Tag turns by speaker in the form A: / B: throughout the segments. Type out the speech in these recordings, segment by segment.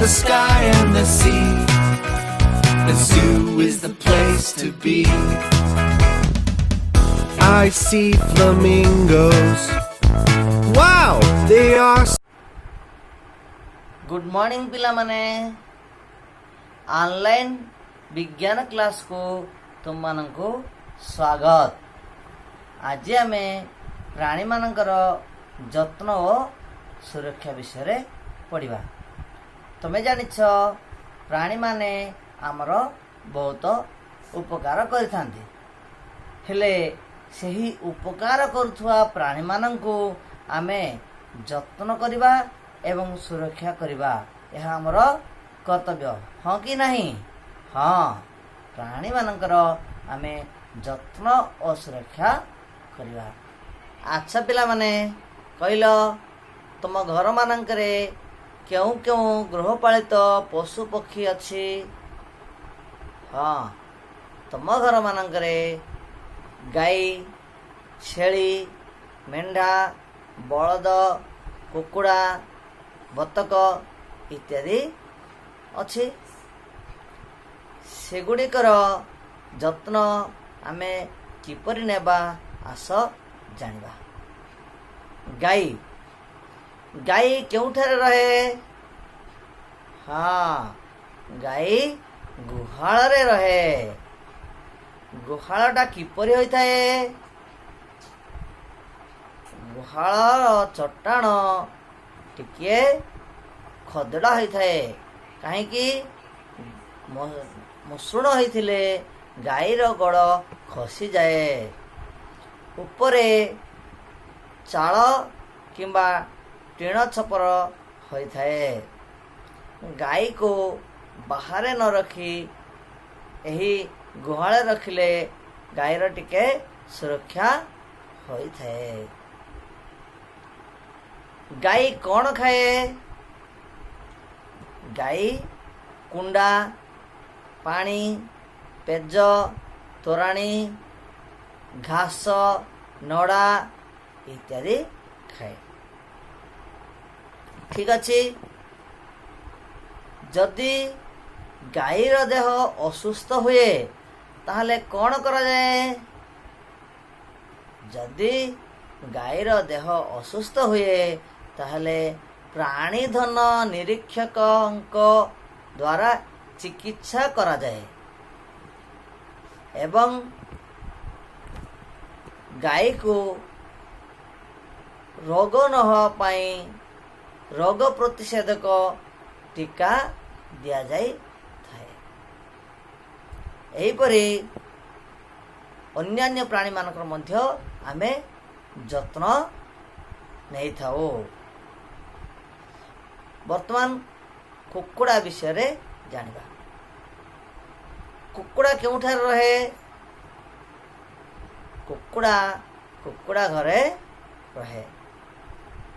A: the sky and the sea. The zoo is the place to be. I see flamingos. Wow, they are
B: good morning ପିଲାମାନେ। Online ବିଜ୍ଞାନ କ୍ଲାସ୍କୁ ତୁମମାନଙ୍କୁ ସ୍ୱାଗତ। ଆଜି ଆମେ ପ୍ରାଣୀମାନଙ୍କର ଯତ୍ନ ଓ ସୁରକ୍ଷା ବିଷୟରେ ପଢ଼ିବା। ତୁମେ ଜାଣିଛ, ପ୍ରାଣୀମାନେ ଆମର ବହୁତ ଉପକାର କରିଥାନ୍ତି। ହେଲେ ସେହି ଉପକାର କରୁଥିବା ପ୍ରାଣୀମାନଙ୍କୁ ଆମେ ଯତ୍ନ କରିବା ଏବଂ ସୁରକ୍ଷା କରିବା, ଏହା ଆମର କର୍ତ୍ତବ୍ୟ, ହଁ କି ନାହିଁ? ହଁ, ପ୍ରାଣୀମାନଙ୍କର ଆମେ ଯତ୍ନ ଓ ସୁରକ୍ଷା କରିବା। ଆଚ୍ଛା ପିଲାମାନେ, କହିଲ, ତୁମ ଘରମାନଙ୍କରେ କେଉଁ କେଉଁ ଗୃହପାଳିତ ପଶୁ ପକ୍ଷୀ ଅଛି? ହଁ, ତୁମ ଘରମାନଙ୍କରେ ଗାଈ, ଛେଳି, ମେଣ୍ଢା, ବଳଦ, କୁକୁଡ଼ା, ବତକ ଇତ୍ୟାଦି ଅଛି। ସେଗୁଡ଼ିକର ଯତ୍ନ ଆମେ କିପରି ନେବା, ଆସ ଜାଣିବା। ଗାଈ। ଗାଈ କେଉଁଠାରେ ରହେ? ହଁ, ଗାଈ ଗୁହାଳରେ ରହେ। ଗୁହାଳଟା କିପରି ହୋଇଥାଏ? ଗୁହାଳର ଚଟାଣ ଟିକିଏ ଖଦଡ଼ା ହୋଇଥାଏ। କାହିଁକି? ମସୃଣ ହୋଇଥିଲେ ଗାଈର ଗୋଡ଼ ଖସିଯାଏ। ଉପରେ ଚାଳ କିମ୍ବା ଟିଣ ଛପର ହୋଇଥାଏ। ଗାଈକୁ ବାହାରେ ନ ରଖି ଏହି ଗୁହାଳେ ରଖିଲେ ଗାଈର ଟିକେ ସୁରକ୍ଷା ହୋଇଥାଏ। ଗାଈ କ'ଣ ଖାଏ? ଗାଈ କୁଣ୍ଡା, ପାଣି, ପେଜ, ତୋରାଣୀ, ଘାସ, ନଡ଼ା ଇତ୍ୟାଦି ଖାଏ। ଠିକ ଅଛି। ଯଦି ଗାଈର ଦେହ ଅସୁସ୍ଥ ହୁଏ, ତାହେଲେ କ'ଣ କରାଯାଏ? ଯଦି ଗାଈର ଦେହ ଅସୁସ୍ଥ ହୁଏ, ତାହେଲେ ପ୍ରାଣୀଧନ ନିରୀକ୍ଷକଙ୍କ ଦ୍ୱାରା ଚିକିତ୍ସା କରାଯାଏ ଏବଂ ଗାଈକୁ ରୋଗ ନ ହେବା ପାଇଁ ରୋଗ ପ୍ରତିଷେଧକ ଟୀକା ଦିଆଯାଇଥାଏ। ଏହିପରି ଅନ୍ୟାନ୍ୟ ପ୍ରାଣୀମାନଙ୍କର ମଧ୍ୟ ଆମେ ଯତ୍ନ ନେଇଥାଉ। ବର୍ତ୍ତମାନ କୁକୁଡ଼ା ବିଷୟରେ ଜାଣିବା। କୁକୁଡ଼ା କେଉଁଠାରେ ରହେ? କୁକୁଡ଼ା କୁକୁଡ଼ା ଘରେ ରହେ।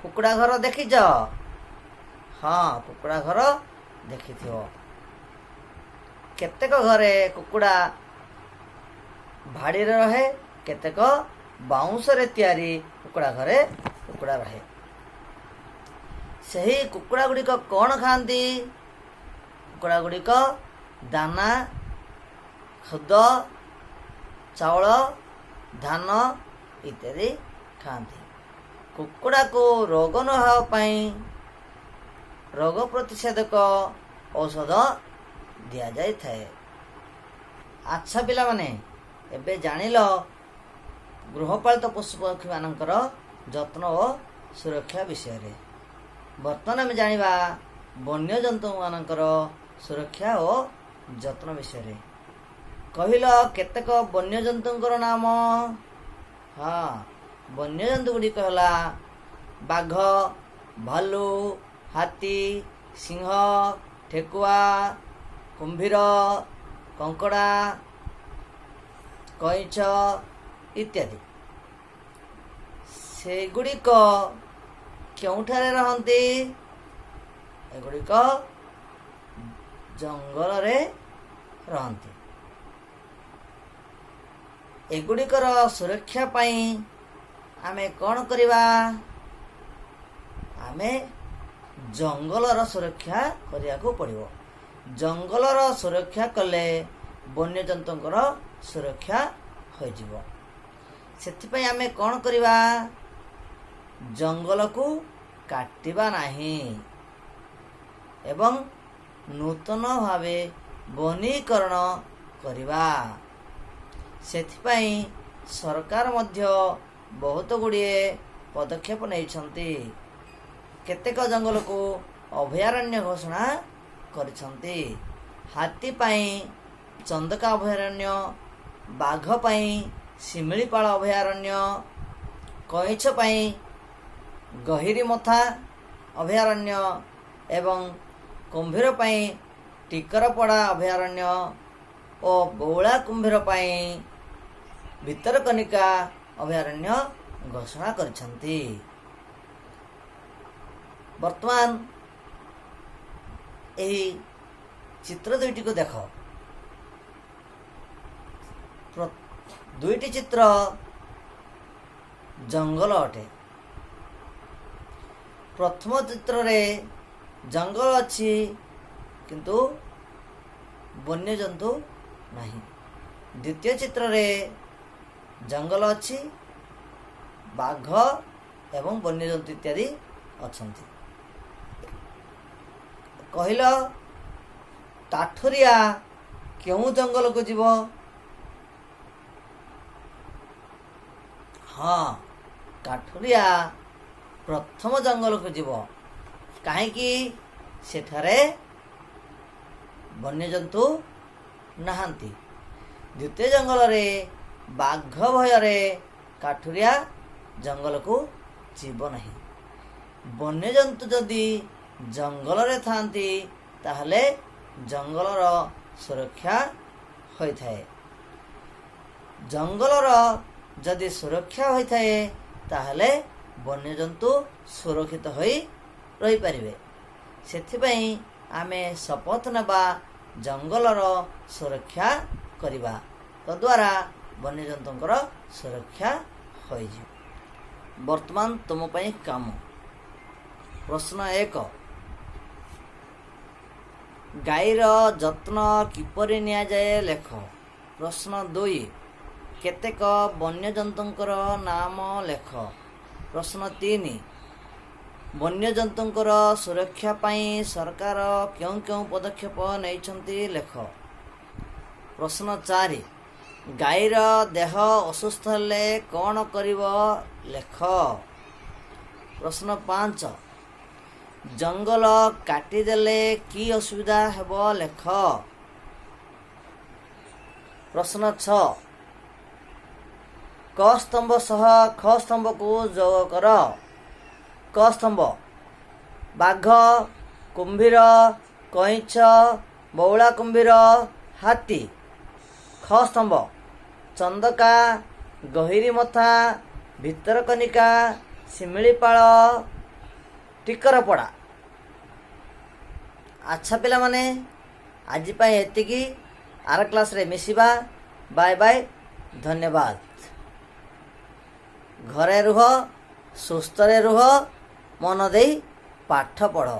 B: କୁକୁଡ଼ା ଘର ଦେଖିଛ? ହଁ, କୁକୁଡ଼ା ଘର ଦେଖିଥିବ। କେତେକ ଘରେ କୁକୁଡ଼ା ଭାଡ଼ିରେ ରହେ, କେତେକ ବାଉଁଶରେ ତିଆରି କୁକୁଡ଼ା ଘରେ କୁକୁଡ଼ା ରହେ। ସେହି କୁକୁଡ଼ା ଗୁଡ଼ିକ କ'ଣ ଖାଆନ୍ତି? କୁକୁଡ଼ା ଗୁଡ଼ିକ ଦାନା, ଖୁଦ, ଚାଉଳ, ଧାନ ଇତ୍ୟାଦି ଖାଆନ୍ତି। କୁକୁଡ଼ାକୁ ରୋଗ ନ ହେବା ପାଇଁ ରୋଗ ପ୍ରତିଷେଧକ ଔଷଧ ଦିଆଯାଇଥାଏ। ଆଚ୍ଛା ପିଲାମାନେ, ଏବେ ଜାଣିଲ ଗୃହପାଳିତ ପଶୁପକ୍ଷୀମାନଙ୍କର ଯତ୍ନ ଓ ସୁରକ୍ଷା ବିଷୟରେ। ବର୍ତ୍ତମାନ ଆମେ ଜାଣିବା ବନ୍ୟଜନ୍ତୁମାନଙ୍କର ସୁରକ୍ଷା ଓ ଯତ୍ନ ବିଷୟରେ। କହିଲ, କେତେକ ବନ୍ୟଜନ୍ତୁଙ୍କର ନାମ? ହଁ, ବନ୍ୟଜନ୍ତୁ ଗୁଡ଼ିକ ହେଲା ବାଘ, ଭାଲୁ, ହାତୀ, ସିଂହ, ଠେକୁଆ, କୁମ୍ଭୀର, କଙ୍କଡ଼ା, କଇଁଛ ଇତ୍ୟାଦି। ସେଗୁଡ଼ିକ କେଉଁଠାରେ ରହନ୍ତି? ଏଗୁଡ଼ିକ ଜଙ୍ଗଲରେ ରହନ୍ତି। ଏଗୁଡ଼ିକର ସୁରକ୍ଷା ପାଇଁ ଆମେ କ'ଣ କରିବା? ଆମେ ଜଙ୍ଗଲର ସୁରକ୍ଷା କରିବାକୁ ପଡ଼ିବ। ଜଙ୍ଗଲର ସୁରକ୍ଷା କଲେ ବନ୍ୟଜନ୍ତୁଙ୍କର ସୁରକ୍ଷା ହୋଇଯିବ। ସେଥିପାଇଁ ଆମେ କ'ଣ କରିବା? ଜଙ୍ଗଲକୁ କାଟିବା ନାହିଁ ଏବଂ ନୂତନ ଭାବେ ବନୀକରଣ କରିବା। ସେଥିପାଇଁ ସରକାର ମଧ୍ୟ ବହୁତ ଗୁଡ଼ିଏ ପଦକ୍ଷେପ ନେଇଛନ୍ତି। କେତେକ ଜଙ୍ଗଲକୁ ଅଭୟାରଣ୍ୟ ଘୋଷଣା କରିଛନ୍ତି। ହାତୀ ପାଇଁ ଚନ୍ଦକା ଅଭୟାରଣ୍ୟ, ବାଘ ପାଇଁ ଶିମିଳିପାଳ ଅଭୟାରଣ୍ୟ, କଇଁଛ ପାଇଁ ଗହିରୀମଥା ଅଭୟାରଣ୍ୟ ଏବଂ କୁମ୍ଭୀର ପାଇଁ ଟିକରପଡ଼ା ଅଭୟାରଣ୍ୟ ଓ ବଉଳା କୁମ୍ଭୀର ପାଇଁ ଭିତରକନିକା ଅଭୟାରଣ୍ୟ ଘୋଷଣା କରିଛନ୍ତି। ବର୍ତ୍ତମାନ ଏହି ଚିତ୍ର ଦୁଇଟିକୁ ଦେଖ। ଦୁଇଟି ଚିତ୍ର ଜଙ୍ଗଲ ଅଟେ। ପ୍ରଥମ ଚିତ୍ରରେ ଜଙ୍ଗଲ ଅଛି, କିନ୍ତୁ ବନ୍ୟଜନ୍ତୁ ନାହିଁ। ଦ୍ୱିତୀୟ ଚିତ୍ରରେ ଜଙ୍ଗଲ ଅଛି, ବାଘ ଏବଂ ବନ୍ୟଜନ୍ତୁ ଇତ୍ୟାଦି ଅଛନ୍ତି। କହିଲ, କାଠୁରିଆ କେଉଁ ଜଙ୍ଗଲକୁ ଯିବ? ହଁ, କାଠୁରିଆ ପ୍ରଥମ ଜଙ୍ଗଲକୁ ଯିବ। କାହିଁକି? ସେଠାରେ ବନ୍ୟଜନ୍ତୁ ନାହାନ୍ତି। ଦ୍ୱିତୀୟ ଜଙ୍ଗଲରେ ବାଘ ଭୟରେ କାଠୁରିଆ ଜଙ୍ଗଲକୁ ଯିବ ନାହିଁ। ବନ୍ୟଜନ୍ତୁ ଯଦି ଜଙ୍ଗଲରେ ଥାଆନ୍ତି, ତାହେଲେ ଜଙ୍ଗଲର ସୁରକ୍ଷା ହୋଇଥାଏ। ଜଙ୍ଗଲର ଯଦି ସୁରକ୍ଷା ହୋଇଥାଏ, ତାହେଲେ ବନ୍ୟଜନ୍ତୁ ସୁରକ୍ଷିତ ହୋଇ ରହିପାରିବେ। ସେଥିପାଇଁ ଆମେ ଶପଥ ନେବା, ଜଙ୍ଗଲର ସୁରକ୍ଷା କରିବା। ତଦ୍ୱାରା ବନ୍ୟଜନ୍ତୁଙ୍କର ସୁରକ୍ଷା ହୋଇଯିବ। ବର୍ତ୍ତମାନ ତୁମ ପାଇଁ କାମ। ପ୍ରଶ୍ନ 1, ଗାଈର ଯତ୍ନ କିପରି ନିଆଯାଏ ଲେଖ। ପ୍ରଶ୍ନ 2, କେତେକ ବନ୍ୟଜନ୍ତୁଙ୍କର ନାମ ଲେଖ। ପ୍ରଶ୍ନ 3, ବନ୍ୟଜନ୍ତୁଙ୍କର ସୁରକ୍ଷା ପାଇଁ ସରକାର କେଉଁ କେଉଁ ପଦକ୍ଷେପ ନେଇଛନ୍ତି ଲେଖ। ପ୍ରଶ୍ନ 4, ଗାଈର ଦେହ ଅସୁସ୍ଥ ହେଲେ କ'ଣ କରିବ ଲେଖ। ପ୍ରଶ୍ନ 5, ଜଙ୍ଗଲ କାଟିଦେଲେ କି ଅସୁବିଧା ହେବ ଲେଖ। ପ୍ରଶ୍ନ 6, କ ସ୍ତମ୍ଭ ସହ ଖ ସ୍ତମ୍ଭକୁ ଯୋଗ କର। କ ସ୍ତମ୍ଭ: ବାଘ, କୁମ୍ଭୀର, କଇଁଛ, ବଉଳା କୁମ୍ଭୀର, ହାତୀ। ଖ ସ୍ତମ୍ଭ: ଚନ୍ଦକା, ଗହିରୀମଥା, ଭିତରକନିକା, ଶିମିଳିପାଳ, ଟିକରପଡ଼ା। ଆଚ୍ଛା ପିଲାମାନେ, ଆଜି ପାଇଁ ଏତିକି। ଆର କ୍ଲାସ୍ରେ ମିଶିବା। ବାଏ ବାଏ, ଧନ୍ୟବାଦ। ଘରେ ରୁହ, ସୁସ୍ଥରେ ରୁହ, ମନ ଦେଇ ପାଠ ପଢ଼।